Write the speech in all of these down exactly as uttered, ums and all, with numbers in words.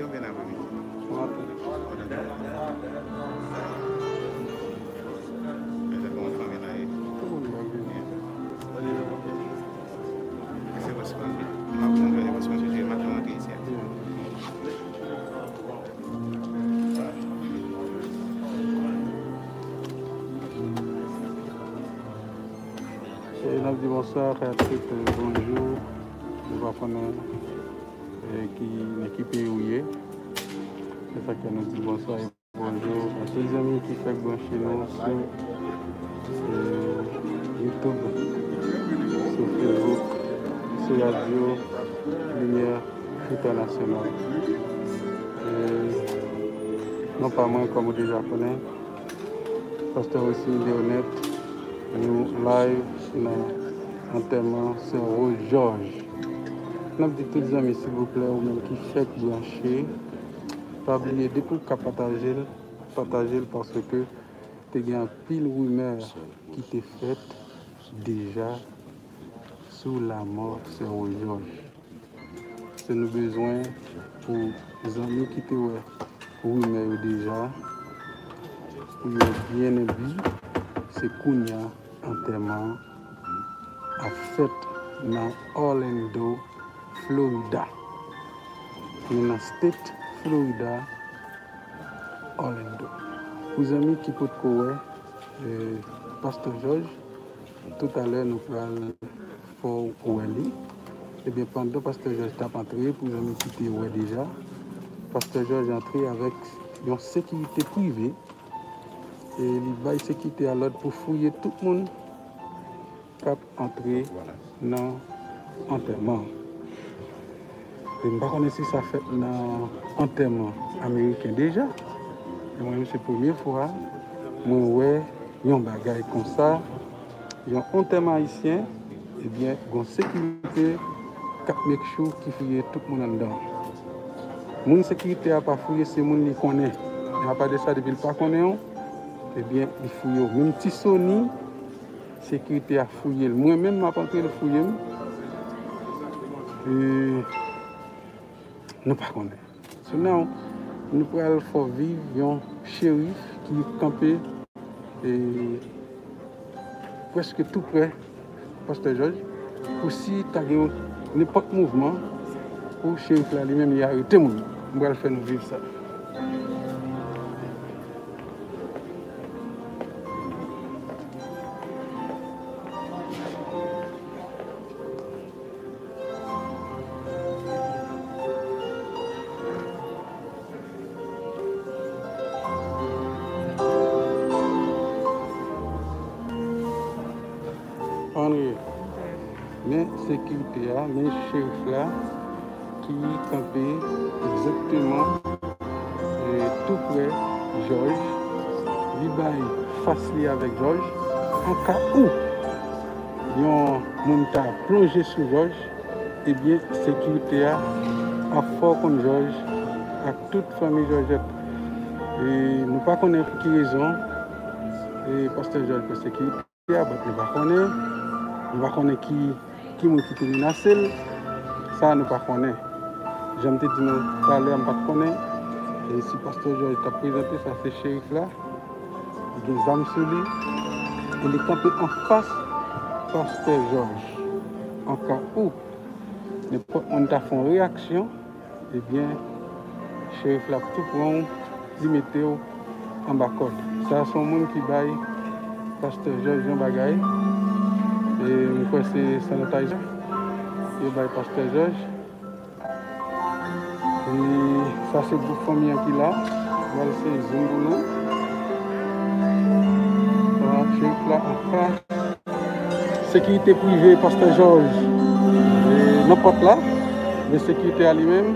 Ou vin apre midi? Ou vin apre. Mezanmi, kòman fanmi la ye? Tout moun byen. Se paske m ap konn jwenn paske m soti maten antre isi a. E n ap di bonswa, fè tout, eh, bonjou. Nou pa konnen, eh, ki, nan ki peyi ou ye. Se sa k fè nou di bonswa e bonjou a tout zanmi ki fèk branche nou sou, eh, YouTube, sou Facebook, sou radyo Limyè Entènasyonal. Eh, non pa mwen, kòm ou deja konnen, Pastè Wesny Leonette, nou live nan antèman Sè Rose Georges. N ap di tout zanmi, silvouplè, ou menm ki fèk branche, pa bliye, depi w ka pataje l, pataje l, paske te gen anpil rimè ki te fèt deja sou lamò Sè Rose Georges. Se nou bezwen pou zanmi ki te wè rimè yo deja, pou yo byen enbi, se kounye a antèman an ap fèt nan Orlando, Florida. Nou nan state Florida, Orlando. Pou zanmi ki potko wè, eh, Pastè Jòj, toutalè nou pral fè w wè li. Ebyen, pandan Pastè Jòj t ap antre, pou zanmi ki te wè deja, Pastè Jòj antre avèk yon sekirite prive. E li bay sekirite a lòd pou fouye tout moun k ap antre nan antèman an. E m pa konnen si sa fèt nan antèman ameriken deja. Men mwen menm, se premye fwa mwen wè yon bagay konsa. Yon antèman ayisyen, ebyen, gon sekirite k ap make sure ki fouye tout moun anndan. Moun sekirite a pa fouye, se moun li konnen. Men apa de sa, depi l pa konnen w, ebyen, li fouye w. Menm Ti Sony, sekirite a fouye l. Mwen menm, m ap antre, l fouye m. E nou pa konnen. So now, nou pral fè w viv yon cherif ki kanpe, e, prèske tou prè Pastè Jòj, pou si ta gen yon nenpòt mouvman, pou cherif la li menm li arete moun. M pral fè nou viv sa. Ann rive. Men sekirite a, men cherif la ki kanpe egzakteman, e, tou prè Jòj. Li bay fas li avèk Jòj. An ka ou yon moun ta plonje sou Jòj, ebyen, sekirite a ap fè w konn Jòj ak tout fanmi Jòjèt. E nou pa konnen pou ki rezon, e, Pastè Jòj pran sekirite a, but nou pa konnen. Nou pa konnen ki, ki moun ki te menase l. Sa a nou pa konnen. Jan m te di nou talè a, m pa t konnen. E si Pastè Jòj t ap prezante, sa se cherif la. Li gen zam sou li. E li kanpe anfas Pastè Jòj. An ka ou nenpòt moun ta fè yon reyaksyon, ebyen, cherif la ap tou pran w, li mete w anba kòd. Sa a se yon moun ki bay Pastè Jòj yon bagay. E m kwè se sanitizer yo bay Pastè Jòj. E sa se gwoup fanmi an ki la. Pral se zoom pou nou. Sa, cherif la an fas. Sekirite prive Pastè Jòj, e, nan pòt la. Men sekirite a li menm,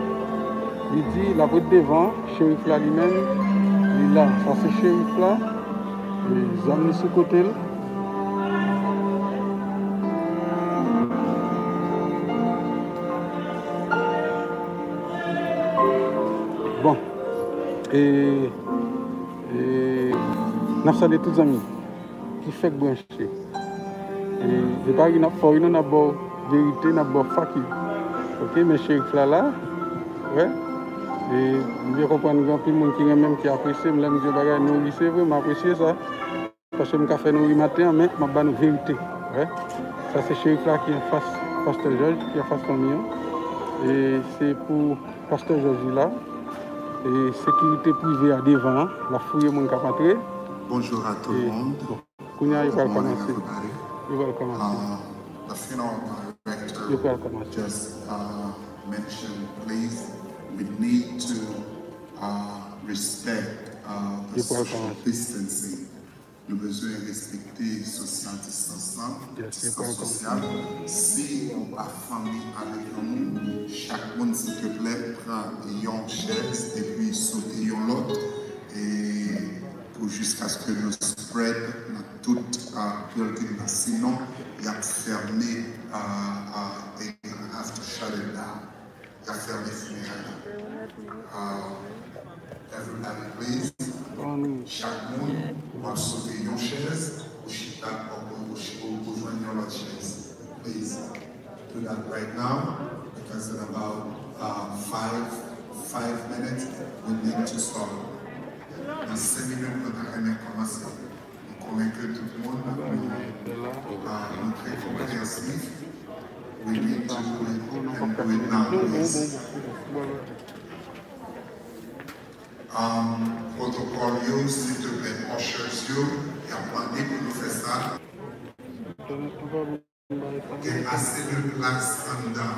li di l ap ret devan. Cherif la li menm, li la. Sa se cherif la. E, zam li sou kote l. Bon. E, e, n ap salye tout zanmi ki fèk branche. E, e pa ri n ap fè w ri non, n ap ba w verite, n ap ba w faki. Oke, men cherif la la. Wè. E m byen konprann gen anpil moun ki renmen m, ki apresye m. Lè m di yon bagay, nou ri, se vre, m apresye sa. Paske m ka fè nou ri maten an, men m ap ba nou verite. Wè. Sa se Cherif la ki anfas Pastè Jòj, ki anfas fanmi an. E se pou Pastè Jòj wi la. E sekirite prive a devan an, l ap fouye moun k ap antre. Bonjour à tout le monde. Kounye a, yo pral kòmanse. Yo pral kòmanse. Yo pral kòmanse. Just uh, mention, please, we need to uh, respect uh, the social distancing. Nou bezwen respekte social distance lan, distance sociale. Si ou pa fanmi avèk yon moun, chak moun, silteplè, pran yon chèz epi sote yon lòt. E pou jiskaske nou spread nan tout uh, building nan. Sinon, y ap fèmen uh, uh, they gonna have to shut it down. Y ap fèmen fineray la. Uh, everybody, please. Chak moun, w ap sote yon chèz, ou chita, ou, ou, ou, ou jwenn yon lòt chèz. Please. Do that right now, because in about uh, five, five minutes, we need to start. Nan senk minit, nou ta renmen kòmanse. M konnen ke tout moun, nou, uh, nou trè konprensif. We need to do it and do it now, please. Um, protokòl yo, silteplè, ushers yo, y ap mande pou nou fè sa. Gen ase de plas anndan.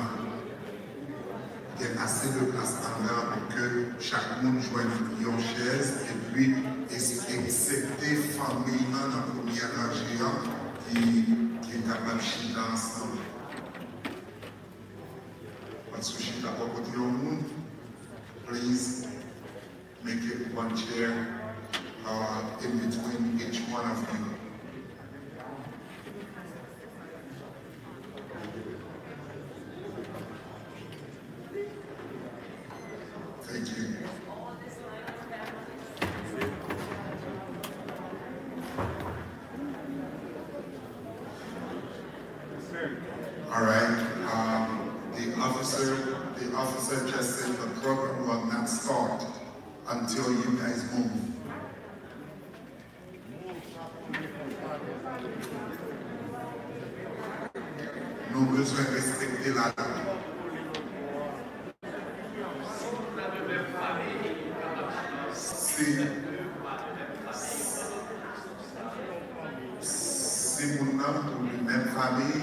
Gen ase de plas anndan pou ke chak moun jwenn yon chèz, epi es-, eksepte fanmi an nan premyè ranje an ki, ki kapab chita ansanm. Paske chita bò kote yon moun, please. Make it one chair uh, in between each one of you. Thank you. All right. Um, the officer, the officer just said the program will not start until you guys move. Nou bezwen respekte lalwa. Si, si moun nan ou li menm fanmi,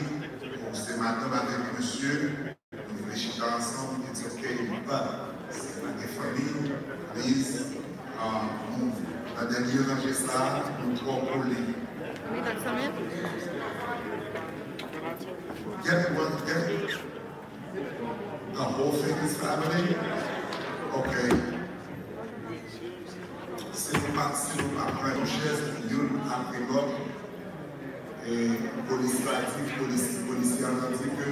ou se madanm avèk mesye, nou vle chita ansanm, it's okay, but si pa gen fanmi, please, uh, move. Nan dènye ranje sa, nou twò kole. Get one, get the whole thing is family. Okay. Si nou pa, si nou pa pran yon chèz, youn apre lòt, e polis la di, polis, polisye a di ke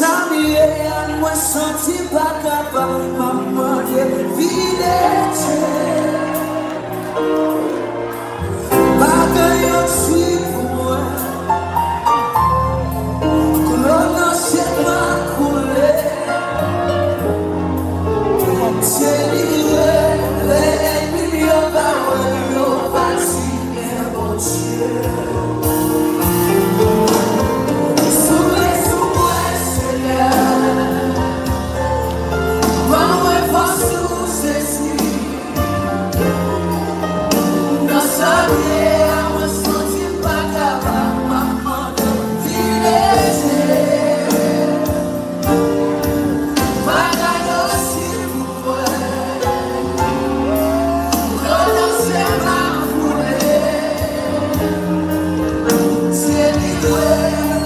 Jan m ye a, mwen santi m pa kapab, m ap mande fidète. Pa gen yon swi pou mwen. Dlo nan je m ap koule. Delivre, lè ènmi m yo pa wè, yo pa di, men Bondye. Soufle sou mwen, Senyè. Ban mwen fòs ou, Jezi. Nan sa m ye a, mwen santi m pa kapab, m ap mande fidète. Bagay yo si pou mwen. Dlo nan je m ap koule. Delivre,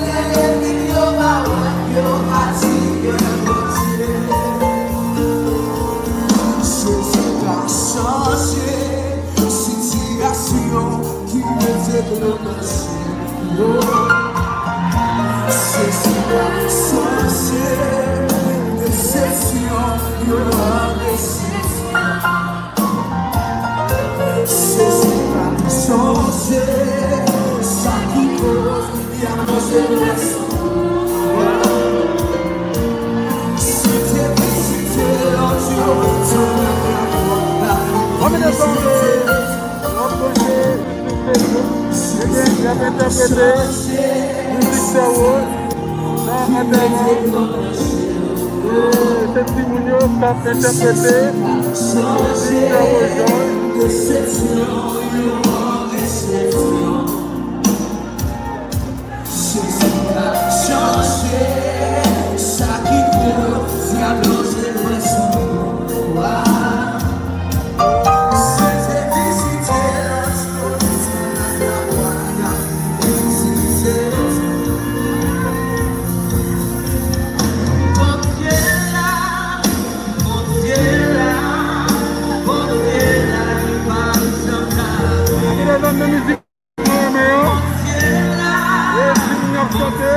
lè ènmi m yo pa wè, yo pa di, men Bondye. Jezi ka chanje sitiyasyon ki mete dlo nan je yo. Jezi ka chanje desepsyon yo an resepsyon. Jezi ka chanje sa ki koz y ap manje lwès. Konbyen de tan w ap branche sou Facebook? Ebyen, y ap entèprete mizik sa yo nan antèman. E se timoun yo k ap entèprete mizik sa yo jwenn. Jezi ka chanje sa ki pou dyab lonje dwèt sou nou. Wa. Sete vizite Bondye la, Bondye la, Bondye la, li pa janm lage. Mwen renmen an. E timoun yo ap chante.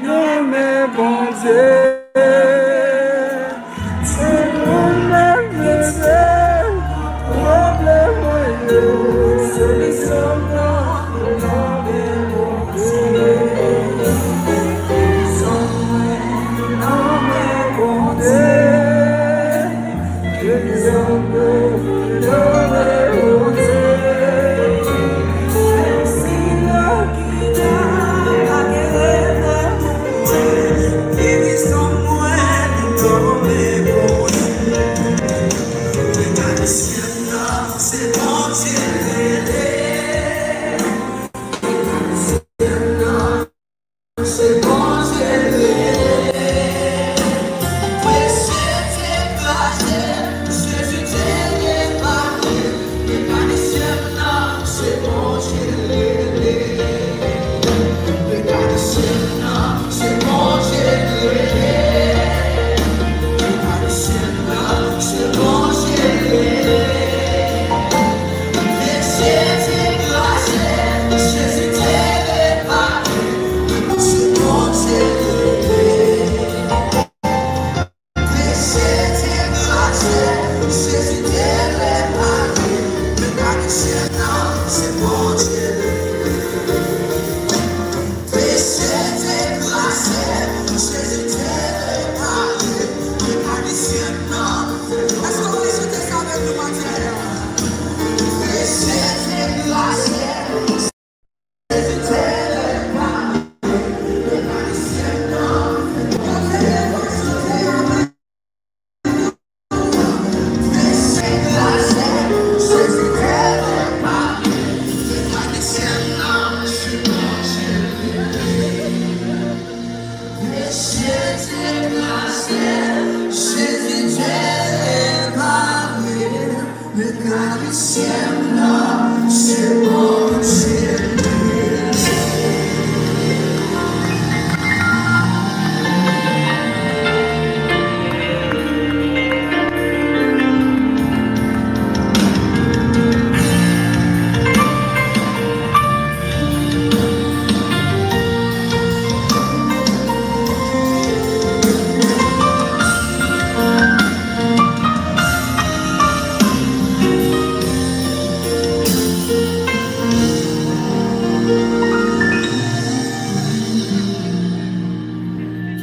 Renmen Bondye. Se pou mwen vle pwoblèm mwen yo. Solisyon mwen, renmen Bondye. Solisyon mwen, renmen Bondye.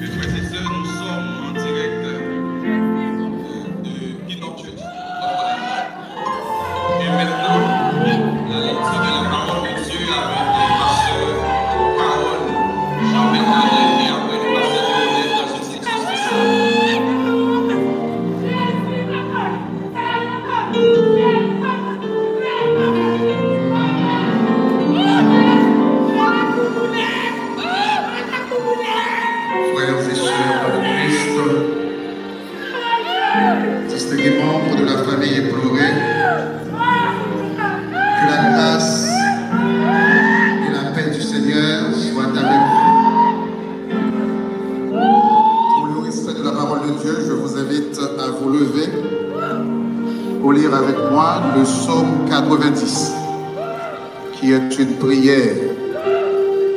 Mes frères et sœurs, nous sommes en direct, euh, de Pinochet. Et maintenant, la lecture de la parole de Dieu avec le pasteur Aaron Jean-Bernard et après le pasteur Dieudonné dans une section spéciale. Frères et sœurs dans le Christ, distingués membres de la famille éplorée, que la grâce et la paix du Seigneur soient avec vous. Pour le respect de la parole de Dieu, je vous invite à vous lever pour lire avec moi le psaume quatre-vingt-dix, qui est une prière,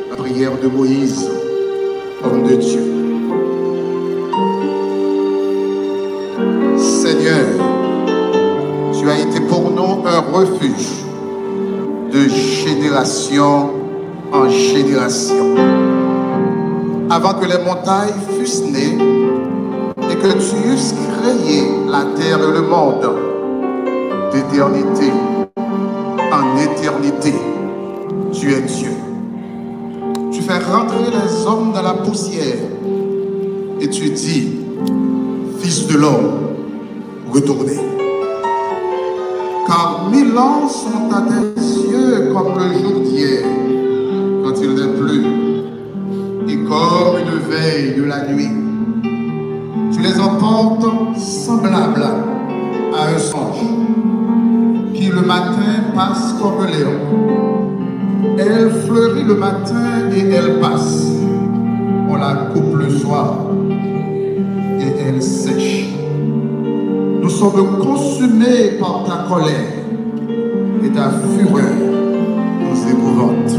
la prière de Moïse, homme de Dieu. Seigneur, tu as été pour nous un refuge de génération en génération. Avant que les montagnes fussent nées et que tu eusses créé la terre et le monde, d'éternité en éternité, tu es Dieu. Tu fais rentrer les hommes dans la poussière et tu dis, fils de l'homme, retourner. Car mille ans sont à tes yeux comme le jour d'hier, quand il n'est plus, et comme une veille de la nuit. Tu les emportes semblables à un songe. Puis le matin passe comme l'herbe. Elle fleurit le matin et elle passe. On la coupe le soir et elle sèche. Nous sommes consumés par ta colère et ta fureur nous épouvante.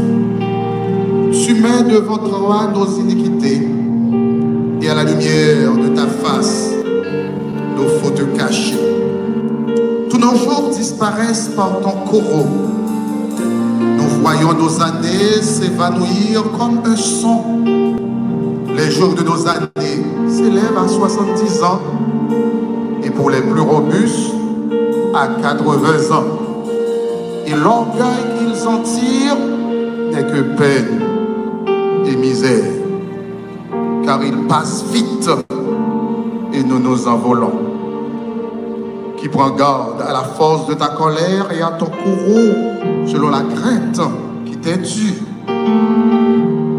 Tu mets devant toi nos iniquités et à la lumière de ta face nos fautes cachées. Tous nos jours disparaissent par ton courroux. Nous voyons nos années s'évanouir comme un son. Les jours de nos années s'élèvent à soixante-dix ans, et pour les plus robustes, à quatre-vingts ans. Et l'orgueil qu'ils en tirent n'est que peine et misère, car ils passent vite et nous nous envolons. Qui prend garde à la force de ta colère et à ton courroux selon la crainte qui t'est due.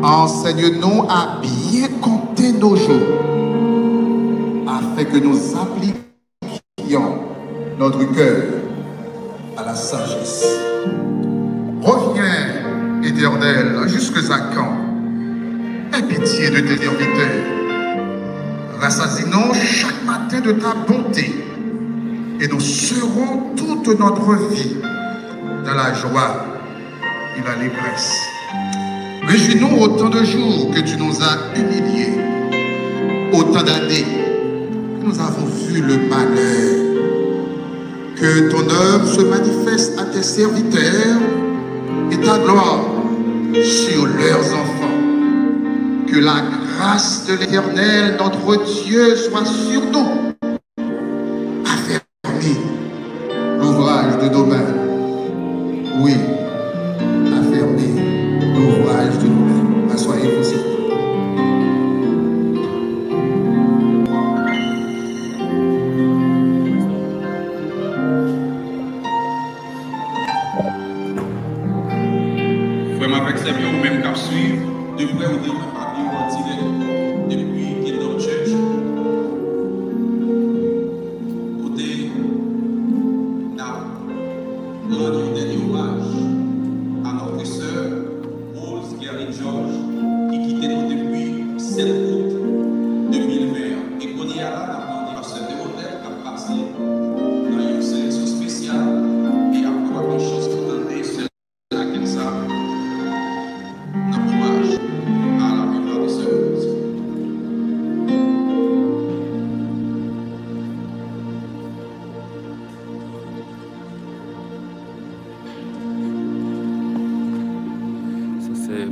Enseigne-nous à bien compter nos jours, afin que nous appliquions notre cœur à la sagesse. Reviens, Éternel, jusqu'à quand? Aie pitié de tes serviteurs. Rassasie-nous chaque matin de ta bonté, et nous serons toute notre vie dans la joie et l'allégresse. Réjouis-nous autant de jours que tu nous as humiliés, autant d'années que nous avons vu le malheur. Que ton œuvre se manifeste à tes serviteurs et ta gloire sur leurs enfants. Que la grâce de l'Éternel, notre Dieu, soit sur nous. Affermis l'ouvrage de nos mains. Oui, affermis l'ouvrage de nos mains. Asseyez-vous, s'il vous plaît. Frè m avèk sè m yo, ou menm k ap swiv de prè ou de lwen, pa bliye w an dirèk depi Kingdom Church, kote n ap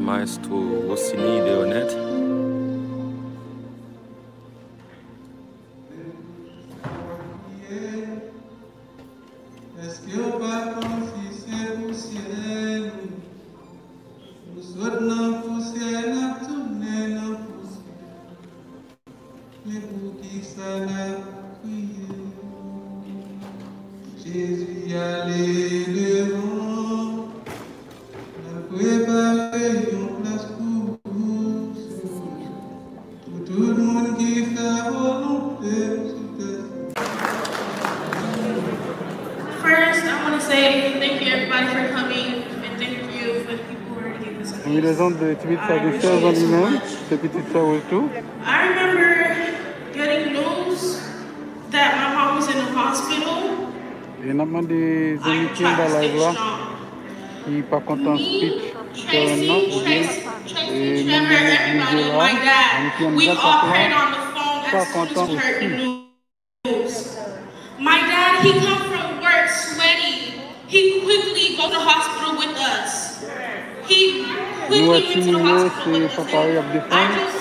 Maestro Rossini Deonet. Èske w pa konn si se pousyè nou? Nou sot nan pousyè, n ap tounen nan pousyè. Men poukisa n ap kriye? Jezi ale devan, l ap prepare yon plas pou ou sou pou tout moun ki fè volonte l sou tè. First, I want to say thank you everybody for coming and thank you for the people who already gave us a gift. Wi, lèzòt, pitit sa gen sèz an li menm, se pitit sè w tou. I remember getting news that my mom was in the hospital. E n ap mande zanmi ki anba live la ki pa kontan speech Karen nan oubyen e menm videyo la, zanmi ki anndan klas la pa kontan osi. My dad, he come from work sweaty. He quickly go to the hospital with us. He quickly went to the hospital with us. And I just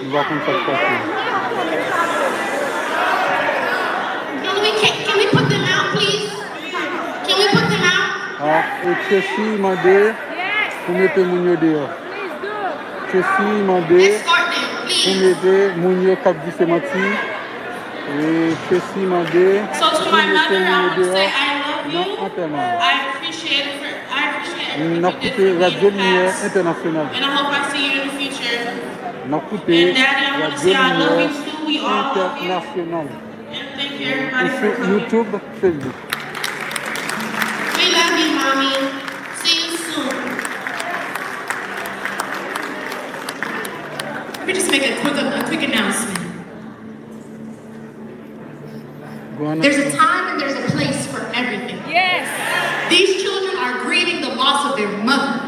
Nou pa konn sa k pase. Can we, can, can we put them out, please? Can we put them out? Ah, e Tracy mande pou mete moun yo deyò. Tracy mande pou mete moun yo k ap di se manti. E Tracy mande pou mete moun yo deyò nan antèman. N ap koute Radyo Limyè Entènasyonal. N ap koute Radyo Limyè Entènasyonal. E sou YouTube, Facebook. We love you, Mommy. See you soon. Let me just make a quick, a quick announcement. There's a time and there's a place for everything. Yes. These children are grieving the loss of their mother.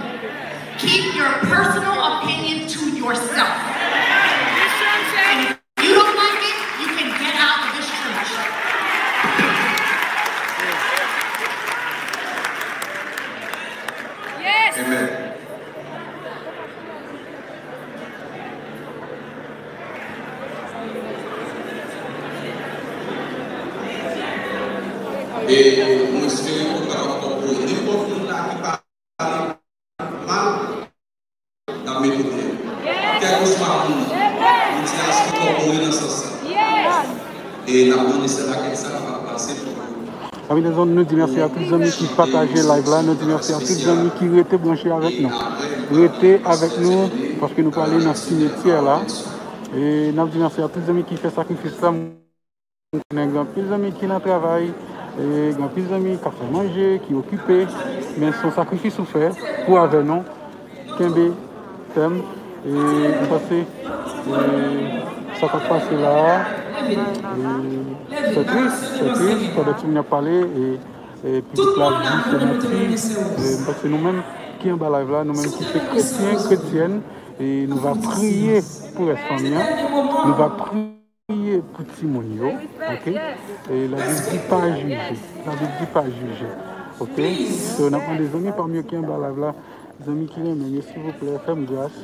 Keep your personal opinion to yourself. And if you don't like it, you can get out of this church. Yes. Amen. E mwen espere nou pral ankò voye nenpòt moun la ki pale mal, n ap mete deyò. Kèlkeswa moun, nou di a se kòkore nan sans sa. E n ap mande sè Rakèl sa kapab pase pou nou. Zanmi lèzòm, nou di mèsi a tout zanmi ki pataje live la, nou di mèsi a tout zanmi ki rete branche avèk nou. Rete avèk nou paske nou prale nan simetyè la. E n ap di mèsi a tout zanmi ki fè sakrifis la. M konnen gen anpil zanmi ki nan travay, e gen anpil zanmi k ap fè manje, ki okipe, men se yon sakrifis ou fè pou avè nou. Kenbe fèm. E m panse e sa k ap pase la a, e se tris, se tris pandan timoun ap pale, e e pitit la ap di se manti. E m panse nou menm ki anba live la, nou menm ki se kretyen, kretyèn, e nou va priye pou rès fanmi an. Nou va priye pou timoun yo, oke? E Labib di pa jije. Labib di pa jije, oke? So n ap mande zanmi pa m yo ki anba live la, zanmi ki renmen m yo, silvouplè, fè m gras.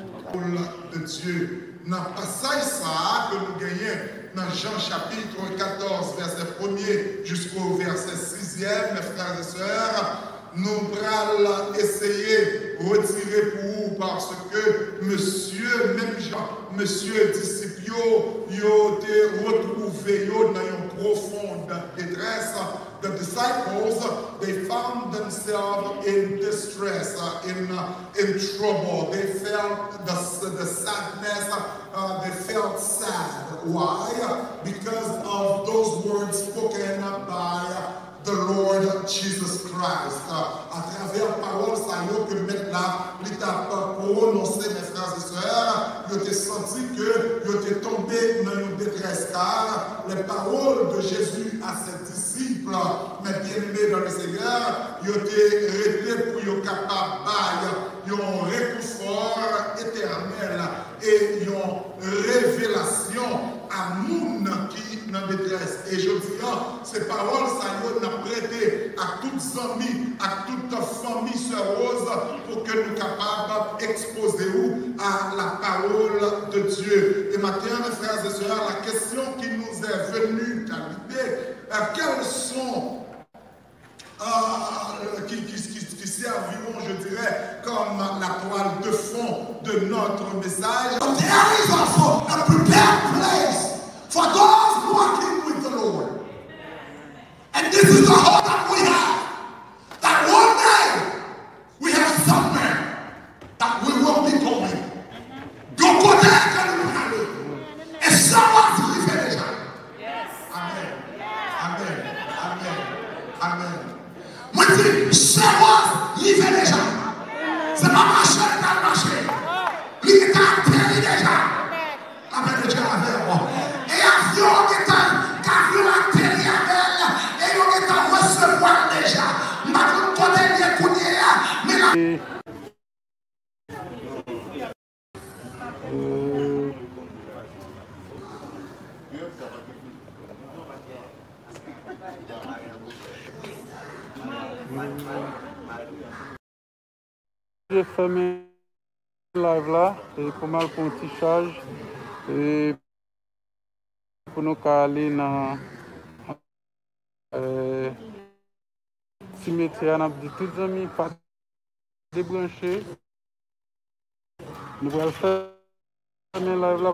Nan pasaj sa a ke nou genyen nan Jan chapit katòz, vèsè premye jisko vèsè sizyèm, mes frères et sœurs, nou pral eseye retire pou ou, paske mesye, menm jan mesye disip yo, yo te retwouve yo nan yon pwofon detrès, the disciples, they found themselves in distress, uh, in, uh, in trouble. They felt the, the sadness, uh, they felt sad. Why? Because of those words spoken by the Lord Jesus Christ. Atravè pawòl sa yo ke Mèt la li t ap pwononse, mes frères et sœurs, yo te santi ke yo te tonbe nan yon detrès, car les paroles de Jésus à ses disciples, mes bien-aimés dans le Seigneur, yo te rete pou yo kapab bay yon rekonfò etènèl e yon revelasyon a moun ki nan detrès. E jodi a, se pawòl sa yo n ap prete ak tout zanmi, ak tout fanmi, sè Rose, pou ke nou kapab ekspoze ou a la parole de Dieu. E maten an, mes frères et sœurs, la question qui nous est venue à l'idée, euh, quels sont, euh, qui, qui, qui, qui serviront, je dirais, comme la toile de fond de notre message. But there is also a prepared place for those walking with the Lord. And this is the hope that we have, that one day we have somewhere that we will be going. Yon kote ke nou prale. E sè Rose rive deja. Amen. Amen. Amen. Amen. Mwen di, sè Rose rive deja. Se pa mache l pral mache. Li gentan ateri deja. Lapè de Dye avè w. E avyon an gentan, avyon an ateri avè l, e yo gentan resevwa l deja. M pa konn kote l ye kounye a, men la. Je fèmen live la e pou m al pran yon ti chaj e pou nou ka ale nan eh, simetyè a, n ap di tout zanmi pa debranche. Nou pral fèmen live la.